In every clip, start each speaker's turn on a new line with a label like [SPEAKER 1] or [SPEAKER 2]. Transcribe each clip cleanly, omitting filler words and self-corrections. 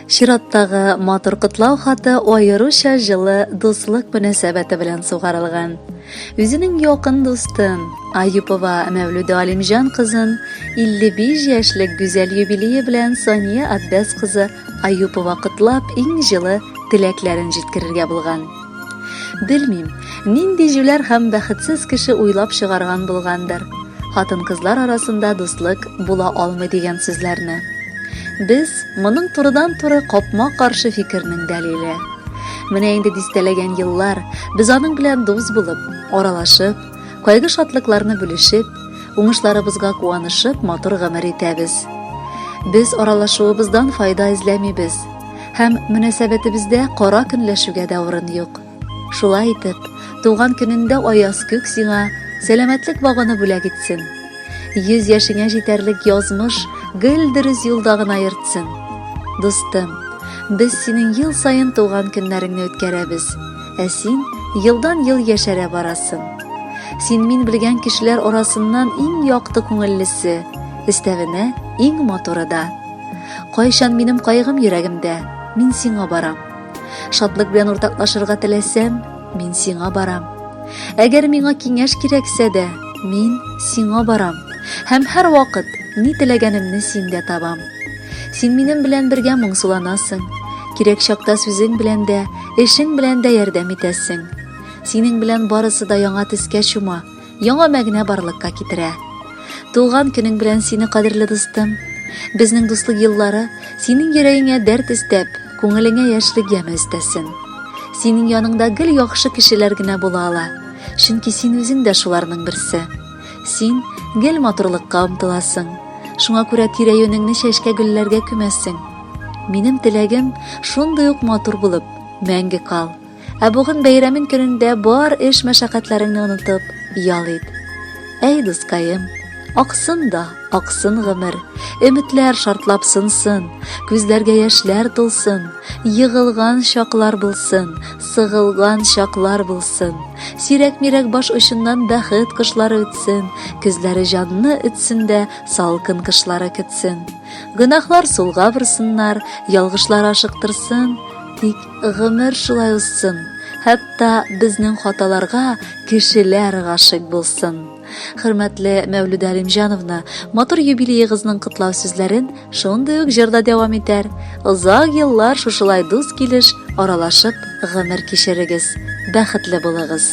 [SPEAKER 1] Чираттагы матур котлау хаты аеруча җылы дуслык мөнәсәбәте белән сугарылган. Үзенең якын дустын, Аюпова Мәвлүдә Алимҗан кызын 55 яшьлек гүзәл юбилее белән Сания Аббас кызы Аюпова котлап, иң җылы теләкләрен җиткерергә булган. Белмим, нинди җүләр һәм бәхетсез кеше уйлап чыгарган булгандыр, хатын-кызлар арасында дуслык була алмый дигән сүзләрне. Без моның турыдан-туры капма-каршы фикернең дәлиле. Менә инде дистәләгән еллар без аның белән дус булып, аралашып, кайгы-шатлыкларны бүлешеп, уңышларыбызга куанышып матур гомер итәбез. Без аралашуыбыздан файда эзләмибез. Һәм мөнәсәбәтебездә кара көнләшүгә дә урын юк. Шулай итеп, туган көнеңдә аяз күк сиңа сәламәтлек вагоны бүләк итсен. 100 яшеңә җитәрлек язмыш гел дөрес юлда гына йөртсен. Дустым, без синең ел саен туган көннәреңне үткәрәбез, ә син елдан-ел яшәрә барасың. Син мин белгән кешеләр арасыннан иң якты күңеллесе, өстәвенә иң матуры да. Кайчан минем кайгым йөрәгемдә, мин сиңа барам. Шатлык белән уртаклашырга теләсәм, мин сиңа барам. Әгәр миңа киңәш кирәксә дә, мин сиңа барам. Һәм һәрвакыт ни теләгәнемне синдә табам. Син минем белән бергә моңсуланасың. Кирәк чакта сүзең белән дә, эшең белән дә ярдәм итәсең. Синең белән барысы да яңа төскә чума. Яңа мәгънә барлыкка китерә. Туган көнең белән сине, кадерле дустым! Безнең дуслык еллары синең йөрәгеңә дәрт өстәп, күңелеңә яшьлек яме өстәсен. Синең яныңда гел яхшы кешеләр генә була ала, чөнки син үзең дә шуларның берсе. Син гел матурлыкка омтыласың, шуңа күрә тирә-юнеңне чәчкә-гөлләргә күмәсең. Минем теләгем, шундый ук матур булып, мәңге кал. Ә бүген бәйрәмең көнендә бар эш мәшәкатьләреңне онытып, ял ит. Әй, дускаем, аксын да, аксын гомер, өметләр шартлап сынсын, күзләргә яшьләр тулсын, егылган чаклар булсын, сыгылган чаклар булсын, сирәк-мирәк баш очыннан бәхет кошлары үтсен, көзләре җанны өтсен дә, салкын кышлары көтсен. Гөнаһлар сулга борсыннар, ялгышлар ашыктырсын, тик Гомер шулай узсын, хәтта безнең хаталарга кешеләр гашыйк булсын. Хөрмәтле Мәүлүдә Алимҗановна, матур юбилеегызның котлау сүзләрен шундый ук җырда дәвам итәр. Озак еллар шушылай дус килеш аралашып гомер кичерегез. Бәхетле булыгыз.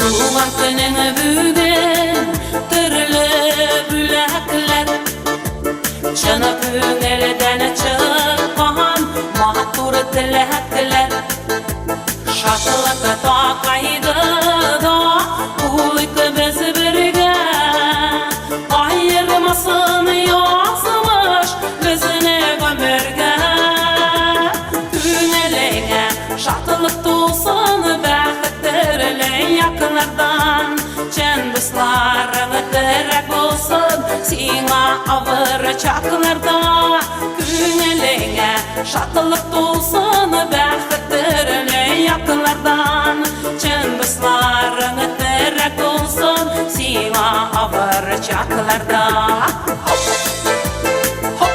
[SPEAKER 2] Туган көнең бүген төрле бүләкләр Чын күңелдән чыккан матур теләкләр Шатлык такайды да булыйк без бергә Аермасын язмыш безне гомергә Күңелеңә шатлык тулсын бәхет төрле яклардан Чын дусларың терәк булсын сиңа авыр чакларда Күңелеңә шатлык тулсын бәхет төрле яклардан Чын дусларың терәк булсын сиңа авыр чакларда Хоп!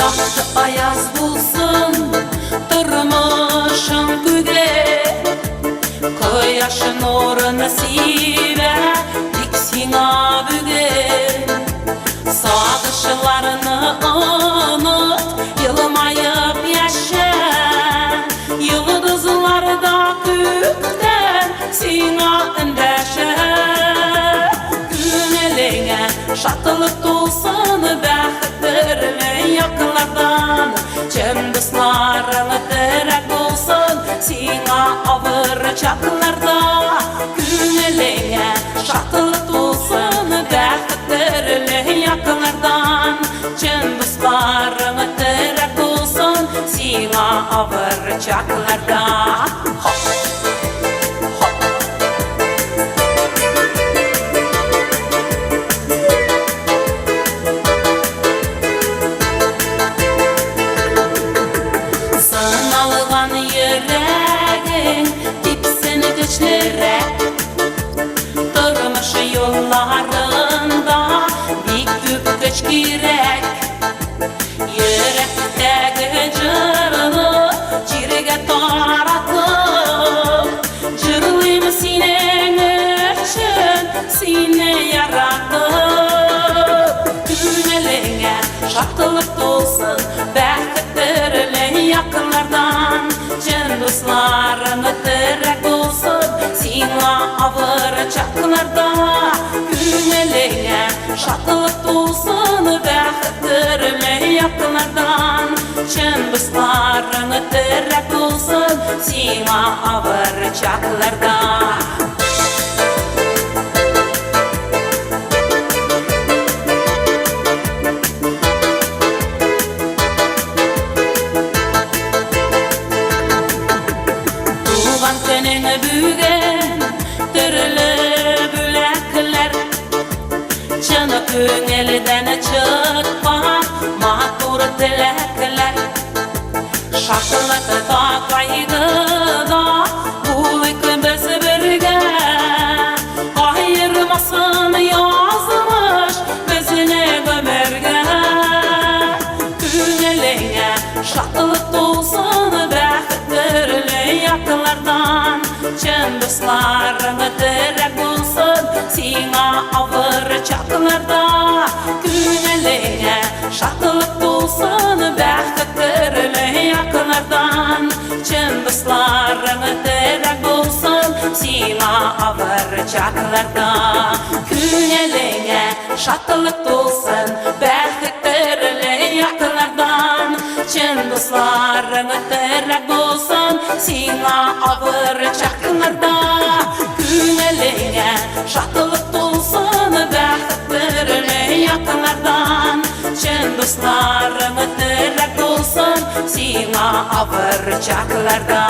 [SPEAKER 2] Якты аяз булсын тормышың күге, Кояш нурын сибә тик сиңа бүген. Сагышларны оныт, елмаеп яшә. Йолдызлар да күктән сиңа эндәшә. Күңелеңә шатлык тулсын, бәхет төрле яклардан. Чын дусларың терәк булсын сиңа авыр чакларда. Күңелеңә шатлык тулсын, бәхет төрле яклардан. Чын дусларың терәк булсын сиңа авыр чакларда. Хоп! Хоп! шатлык тулсын бәхет төрле якыннардан. Чын дусларың терәк булсын сиңа авыр чакларда. Күңелеңә шатлык тулсын бәхет төрле якыннардан. Чын дусларың терәк булсын сиңа авыр чакларда. Туган көнең бүген төрле бүләкләр, чын күңелдән чыккан матур теләкләр. Шатлыкта, кайгыда булыйк без бергә, аермасын язмыш безне гомергә. Күңелеңә шатлык тулсын бәхет төрле якыннардан. Чын дусларың терәк булсын сиңа авыр чакларда. Күңелеңә шатлык тулсын бәхет төрле якыннардан. Чын дусларың терәк булсын сиңа авыр чакларда. Күңелеңә шатлык тулсын бәхет төрле якыннардан. Чын дусларың терәк булсын сиңа авыр чакларда. Күңелеңә шатлык тулсын бәхет төрле якыннардан. Чын дусларың терәк булсын сиңа авыр чакларда.